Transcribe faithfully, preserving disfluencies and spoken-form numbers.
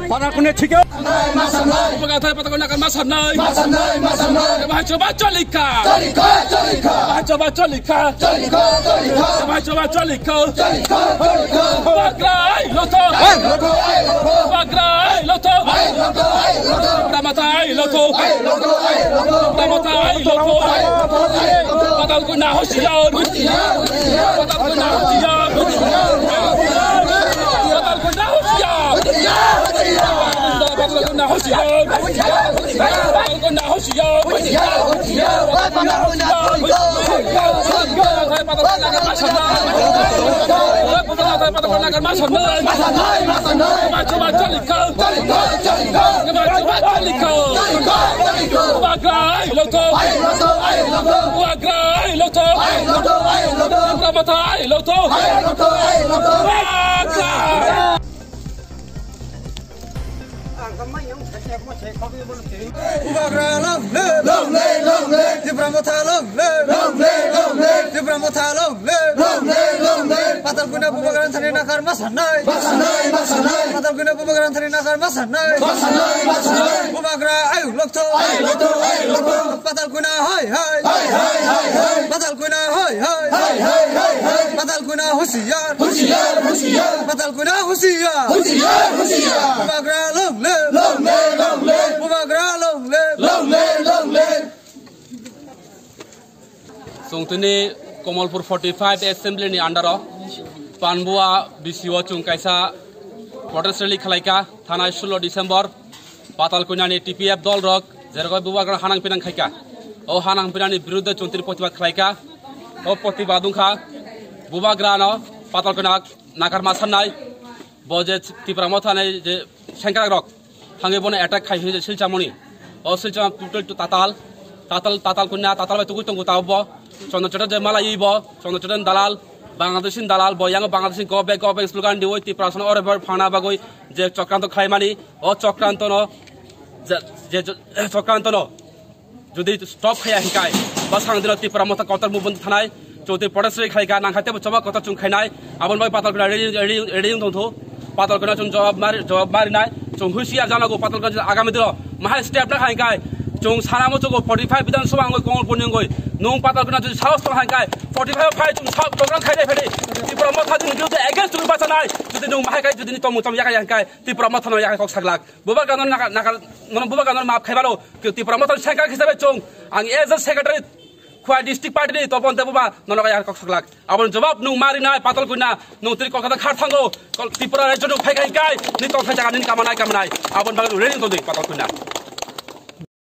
Para kune thikyo. Bubagra thani patal kune nakar ma sanai. Bahai choba cholikha. Bahai choba cholikha. Bahai choba cholikha. Bubagra ai lotho. Bubagra ai lotho. Bubagra mata ai lotho. Bubagra mata ai lotho. Patal kune husiar. Patal kune husiar. Patal kune husiar. Patal kune husiar. Patal kune husiar. Bubagra ai lotho. Bubagra ai lotho. Bubagra mata ai lotho. Bubagra. Bubagra long live! Long live, long live! Tipra Motha long live! Long live, long live! Tipra Motha long live! Long live, long live! Patal kune Bubagra thani nakar ma sanai! Ma sanai, ma sanai! Patal kune Bubagra thani nakar ma sanai! Ma sanai, ma sanai! Bubagra ai lotho! Ai lotho, ai lotho! Patal kune hai hai! Hai hai, hai hai! Patal kune hai hai! Hai hai, hai hai! Patal kune husiar! Husiar, husiar! Patal kune husiar! Husiar, husiar! Bubagra long live! Long live, long live! Bubagra long live! Long live, long live! Chwng tini Kamalpur forty five assembly ni under o Panbua B C o chwng kaisa protest rally khwlaikha, thanai sullo December. Patal Konyani T P F dol rok jerok Bubagra hanang pinang khaikha, o hanang pinani birudde chwng tini protibad khwlaikha. O protibad wngkha Bubagra no Patal Konya nakar ma sanai, bo je Tipra Motha ni je sengkrak rok thangwi bono attack khai hwnwi Silchamoni. O Silchama total to tatal, tatal, tatal konna, tatal bai tugui tongo tabo bo. Chondro Cheta je malaiwi bo, Chondro Cheta ni dalal, Bangladesh ni dalal, bo yango Bangladesh ni go back, go back slogan diwi Tiprasano ore bar phana bagwi je chokranto khlaimani, o chokranto no, je, je, je, chokranto no jodi stop khaya hinkai, basang dino Tipra Motha kotor movement thanai, chwng tei protest rally khaikha, nangkha tebo choba kotor chwng khainai, aboni bai Patal Kona ready, ready, ready wng tongthu, Patal Kona chwng jawab mari, jawab marinai, chwng husiar janago Patal Kona agami dino mahai step na khainkai, chwng sana mo chogo forty five Bidhan Sabha wngwi Kamalpur ni wngwi, nung Patal Kona jodi sahos tong khainkai, forty five phai chwng sa program khainai phedi, Tipra Motha chwng biruddhe against chwng bachanai, jodi nung mahai kai, jodi ni tomung cham yakai hinkai, Tipra Motha no yakai kok saglak. Bubagra no naka-, naka-, nono Bubagra no maaf khaibalo, khe Tipra Motha ni sengkrak hisabe chwng, ang as a secretary, Khowai district party ni Topon Debbarma nono kaya kok saglak. Aboni jawab nung marinai Patal Kona, nung tini Kolkata khar thango, Kol-, Tripura rajyo nung phaikai kai, ni tongthai jaga nini kamanai kamanai. Aboni bagwi ready tongdi Patal Kona.